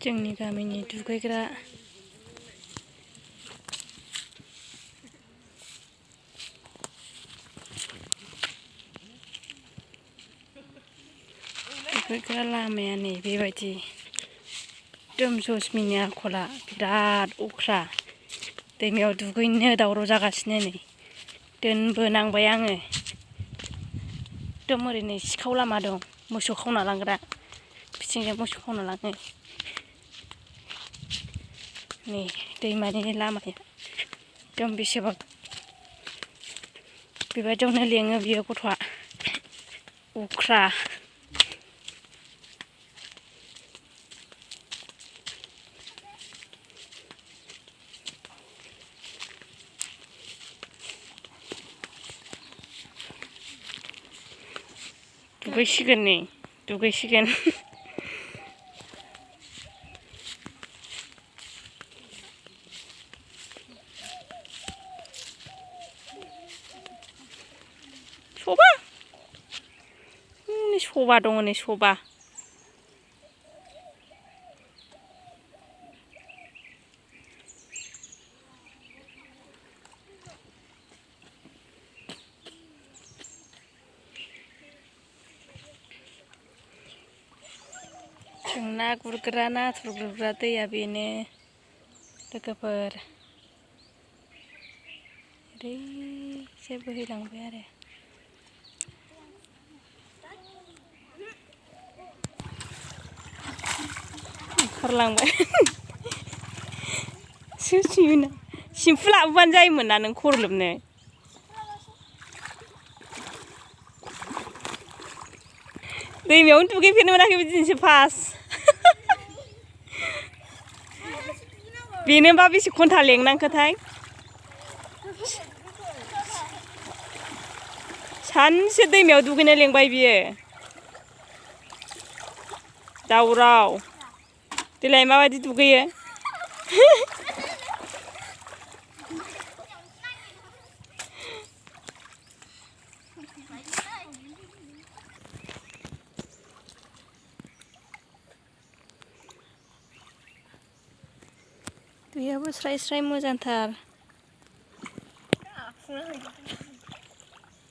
जोंनि गामिनि दुगैग्रा लामाया नै बेबायदि जसमिनि आखला बिराद अख्रा दैमायाव दुगैनो दावराव जागासिनो नै दोनबोनांबाय आङो एकदम ओरैनो सिखाव लामा दं मोसौ खावना लांग्रा बिथिंजाय मोसौ खावना लाङो नै दैमानि लामाया एकदम बेसेबा बेबायदियावनो लेङो बियो गथ'आ अख्रा दुगैसिगोन नै दुगैसिगोन सबा सबा दङ नै सबा जों ना गुरग्रा नाथुर गुरग्रा दैया बेनो लोगोफोर ओरैजे बोहैलांबाय आरो ओंखारलांबाय सिम्फु लाबोबानो जायोमोन ना नों खर' लोबनो दैमायावनो दुगैफेरनो मोनाखै बिदिनोसो फार्स्ट बेनोबा बेसे घन्टा लेंनांखोथाय सानसे दैमायाव दुगैनो लेंबाय बियो दावराव देलाय माबायदि दुगैयो दैयाबो स्राय स्राय मोजांथार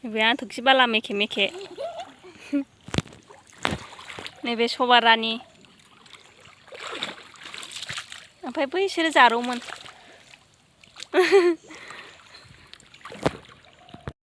बे आंथोखि बाला मेखे मेखे नैबे सबारानि ओमफ्राय बैसोरो जारौमोन